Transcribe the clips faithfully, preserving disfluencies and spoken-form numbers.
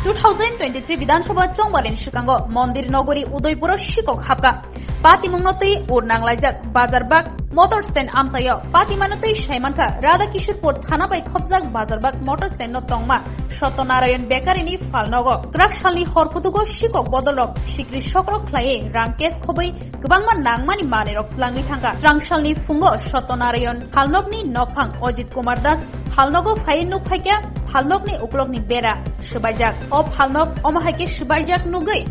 Two thousand twenty-three Bidhan Sabha chongbarni swkango Mondir Nogori Udaipuro sikok hapka. Patimungno twi ur nanglaijak Bazarbag motor stand amchaio. Patimano twi saimankha Radha Kishorpur thana bai khopjak Bazarbag motor stand no tongma Satyanarayan Bekarini phalnogo. Kwrak salni hor kutugo sikok bodolrok sikri sokrok khlaiwi rang case khobwi kwbangma nangmani manwirok tlangwi thangkha. Swrangsalni phungo Satyanarayan phalnokni nokphang Ajit Kumar Das phalnogo phaiwi nukphaikha phalnokni uklokni bera swbaijak. O phalnok omo hai khe swbaijak nugwi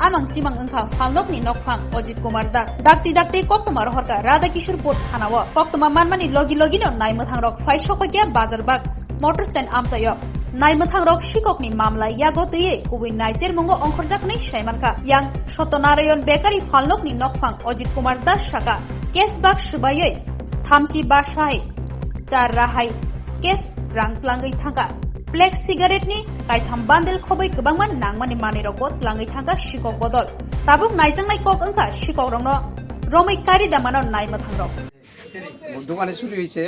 amang chimang wngkha phalnokni nokphang Ajit Kumar Das. Dakti dakti koktwma rohorkha Radha Kishorpur thanao. Koktwma manmani logi logino naimwthangrok phai sokphaikha Bazarbag motor stand amchaio. Naimwthangrok sikokni mamla yago twiwi kubui naichermungo ongkhorjaknai saimankha. Yang Satyanarayan Bekari phalnokni nokphang Ajit Kumar Das saka, case bak swbaiwi thamchi ba sahai char rahai case rang tlangwi thangkha. Black cigarette ni kaitham bundle khobwi kwbangma nangmani manwirokbo tlangwi thangkha sikok bodol. Tabuk naijaknai kok wngkha sikokrokno romwi kari damano naimwthangrok. দোকানে চুরি হয়েছে।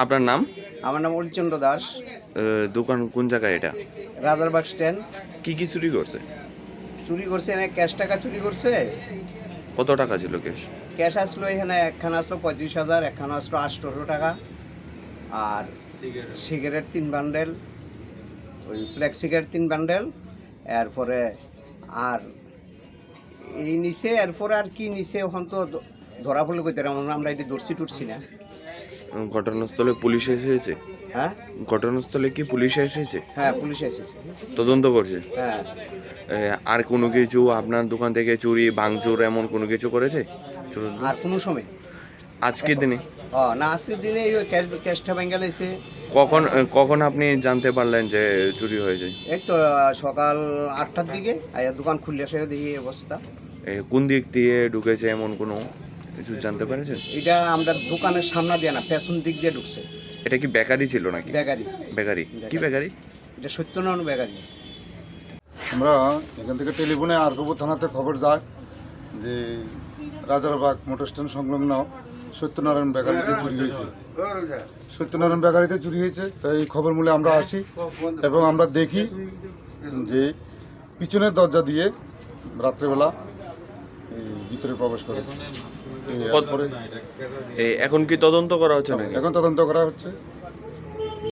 আপনার নাম? আমার নাম অরিচন্দ্র দাস। এ, দোকান কোন জায়গায় এটা? রাজারবাগ স্ট্যান্ড। কি কি চুরি করছে? চুরি করছে, এনে ক্যাশ টাকা চুরি করছে। কত টাকা ছিল ক্যাশ? ক্যাশ আসলো এখানে, একখান আসলো পঁয়ত্রিশ হাজার, একখান আসলো আটশোশো টাকা, আর সিগারেট তিন বান্ডেল, ওই ব্ল্যাক সিগারেট তিন বান্ডেল, এরপরে আর এই নিচে, এরপরে আর কি নিচে এখন তো ধ-, ধরা পড়লে কইতে পারবো না, আমরা এটা ধরছি টুটছি না। ঘটনাস্থলে পুলিশ এসেছে? হ্যাঁ? ঘটনাস্থলে কি পুলিশ এসেছে? হ্যাঁ, পুলিশ এসেছে। তদন্ত করছে? হ্যাঁ। এ, আর কোনো কিছু আপনার দোকান থেকে চুরি, ভাঙচুর এমন কোনো কিছু করেছে? চুর-, আর কোনো সময় আজকের দিনে? ও, না, আজকের দিনে এই ক্যাশ, ক্যাশটা ভেঙে লাইছে। কখন, এ, কখন আপনি জানতে পারলেন যে চুরি হয়েছে? এই তো, আহ, সকাল আটটার দিকে আইয়া দোকান খুললে সেটা দেখি এই অবস্থা। এ, কোন দিক দিয়ে ঢুকেছে এমন কোনো কিছু জানতে পেরেছেন? এটা আমরা দোকানের সামনে দিয়ে না, পেছন দিক দিয়ে ঢুকছে। এটা কি বেকারি ছিল নাকি? বেকারি। বেকারি। কি বেকারি। বেকারি? এটা সত্যনারায়ণ বেকারি। আমরা এখান থেকে টেলিফোনে আরকুপুর থানাতে খবর যায় যে রাজারবাগ মোটর স্ট্যান্ড সংলগ্ন সত্যনারায়ণ বেকারিতে চুরি হয়েছে। সত্যনারায়ণ বেকারিতে চুরি হয়েছে, তাই এই খবর মূলে আমরা আসি এবং আমরা দেখি যে পিছনের দরজা দিয়ে রাত্রেবেলা এই ভিতরে প্রবেশ করেছে। এই কত-, এরপরে এ, এখন কি তদন্ত করা হচ্ছে নাকি? এখন তদন্ত করা হচ্ছে।